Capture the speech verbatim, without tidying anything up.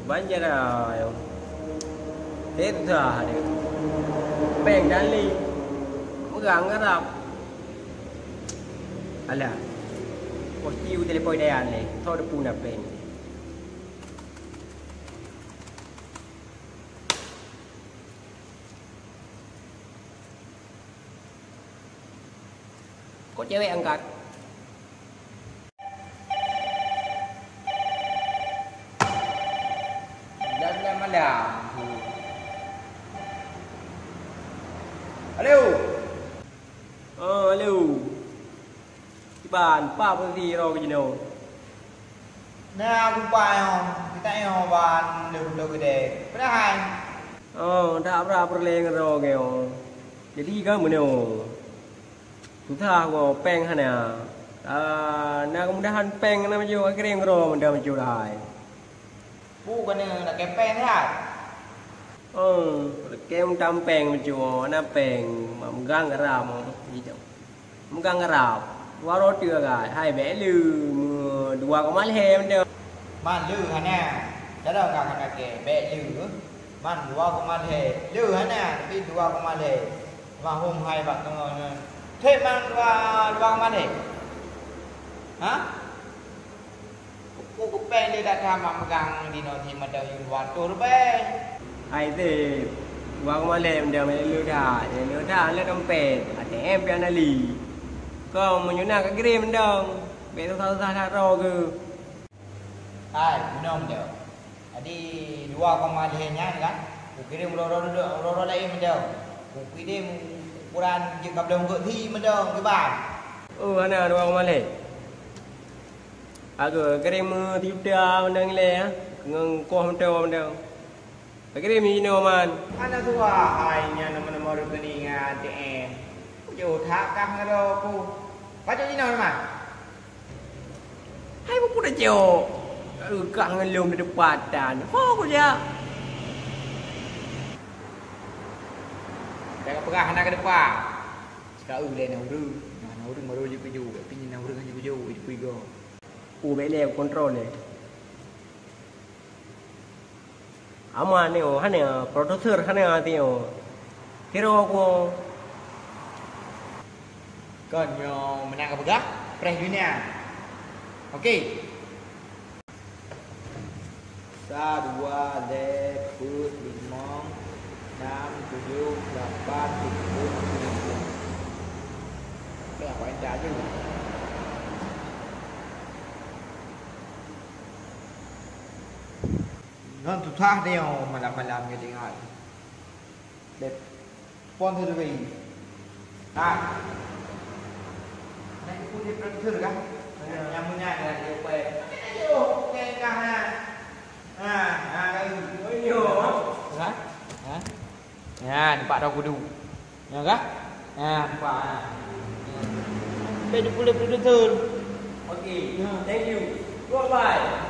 Banjara, yo. Teuka deh. Péng dan lé. Meurang ngon rab. Alah. Poh siu telepon Dayan lé. Tho depu na péng. Kok cewek angkat? Dah malam. Halo. Oh, halo. Kiban, peue posisi droe keuh jinoe? Na kumpai nyoe, kita nyoe ban lheueh beutôi keudè. Peue hai? Oh, dak bra peureulèe ngon droe keuh nyoe. Jadi ka meunoe. Susah goe, péng hana. Ah, na keumudahan péng na meucue, ka kirém droe meuda meucue hai. Peue keuneuk lakèe péng that? Oh, lakèe meutam péng meucue, na péng, mak meugang garam. Meugang garam. Dua roti agak, hai bèk lé, meu dua koma lhèe meuda. Man lé hana. Cara ka hana kèe, bèk lé. Man dua koma lhèe. Lé hana, tapi dua koma lhèe. Mahom hai bak teungoh nyan. Thèk man dua, dua koma lhèe. Ha? Peue kupéng lé that that mak meugang dinoe si mantong yue dua reutoh ribèe. Hai Sép, dua koma lhèe mantong lé leuda, lé leuda lé dompet, A T M pih hana lé. Kong meunyoe na ka kirém mantong, bèk susah-susah that droe keuh. Hai, gunong mantong. Jadi dua koma lhèe nyan kan, kukirém uroe-uroe, uroe-uroe laén mantong. Kukirém ukuran jeuet ka bloe geuh thi mantong kiban. Oh, hana dua koma lhèe. Agoe, kirém sijuta mantong ilèe, ha? Ngon koh mantong, mantong. Kirém jinoe man. Hana suah hai nyan nomor-nomor rekening A T M. Jôh that kah ngon droe ku. Bacut jinoe man. Hai, peue pun cok. Kah ngon lôn di depan tan. Ho ku jak. Dah peugah hana keu depan. Sikaeu lé na ureueng. Na, na ureueng baru jipeuju. Tapi na ureueng hana jipeuju, jipeuigo. Oh, bèk lé, kontrol lé. Aman nyoe, hana, produser hana teuh nyoe. Kiro ku. Kon nyoe meunan ka peugah, preh dunia. Oke. Sa, dua, lhèe, peuet, limong, nam, tujoh, lapan, tujoh, limong. Oke, apa yang terjadi? Ngon susah dia malam-malam ngedengai. Dep. Pon tu deh. Ah. Nak ikut dia produser kah? Ya. Yang punya ada dia apa? Tapi nak jauh, bukan kah, ha? Ha, ha, lagi. Oh, iya. Ha? Ha? Ya, nampak dah kudu. Ya kah? Ya, nampak. Ha. Sampai dia pulih produser. Okey. Ya. Thank you. Goodbye.